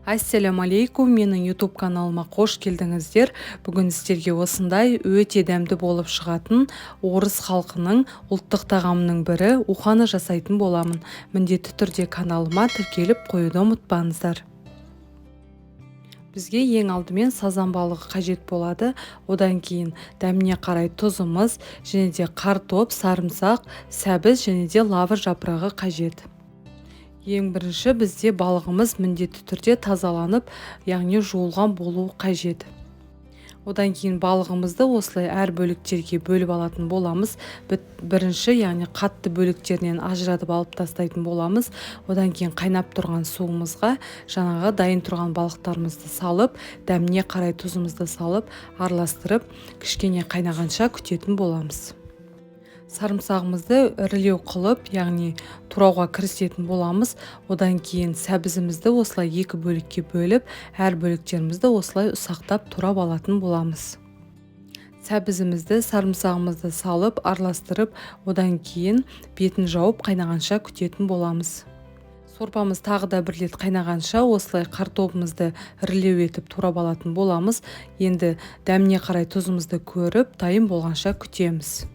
Ассалямалейкум, менің YouTube каналыма қош келдіңіздер. Бүгін сіздерге осындай өте дәмді болып шығатын орыс халқының ұлттық тағамының бірі уханы жасайтын боламын. Міндетті түрде каналыма тіркеліп қоюды ұмытпаңыздар. Бізге ең алдымен сазан балығы қажет болады. Одан кейін дәміне қарай тұзымыз және де картоп, сарымсақ, сәбіз және де лавр жапырағы қажет. Ең бірінші бізде балығымыз міндетті түрде тазаланып, яғни жуылған болуы қажет. Одан кейін балығымызды осылай әр бөліктерге бөліп алатын боламыз. Бірінші, яғни қатты бөліктерінен ажыратып алып тастайтын боламыз. Одан кейін қайнап тұрған суымызға жаңағы дайын тұрған балықтарымызды салып, дәміне қарай тұзымызды салып, араластырып, кішкене қайнағанша күтетін боламыз. Сарымсағымызды ірілеу қылып, яғни турауға кірісетін боламыз. Одан кейін сәбізімізді осылай екі бөлікке бөліп, әр бөліктерімізді осылай ұсақтап турап алатын боламыз. Сәбізімізді, сарымсағымызды салып, араластырып, одан кейін бетін жауып, қайнағанша күтетін боламыз. Сорпамыз тағы да бір рет қайнағанша осылай картобымызды ірілеу етіп турап алатын боламыз. Енді дәміне қарай тұзымызды көріп, дайын болғанша күтеміз.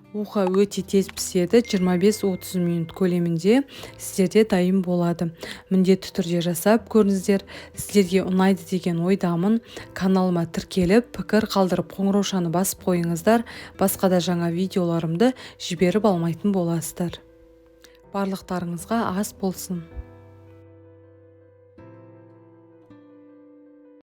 Уха өте тез піседі, 25-30 минут көлемінде сіздерде дайын болады. Міндетті түрде жасап көріңіздер, сіздерге ұнайды деген ойдамын. Каналыма тіркеліп, пікір қалдырып, қоңыраушаны басып қойыңыздар. Басқа да жаңа видеоларымды жіберіп алмайтын боласыздар. Барлықтарыңызға ас болсын.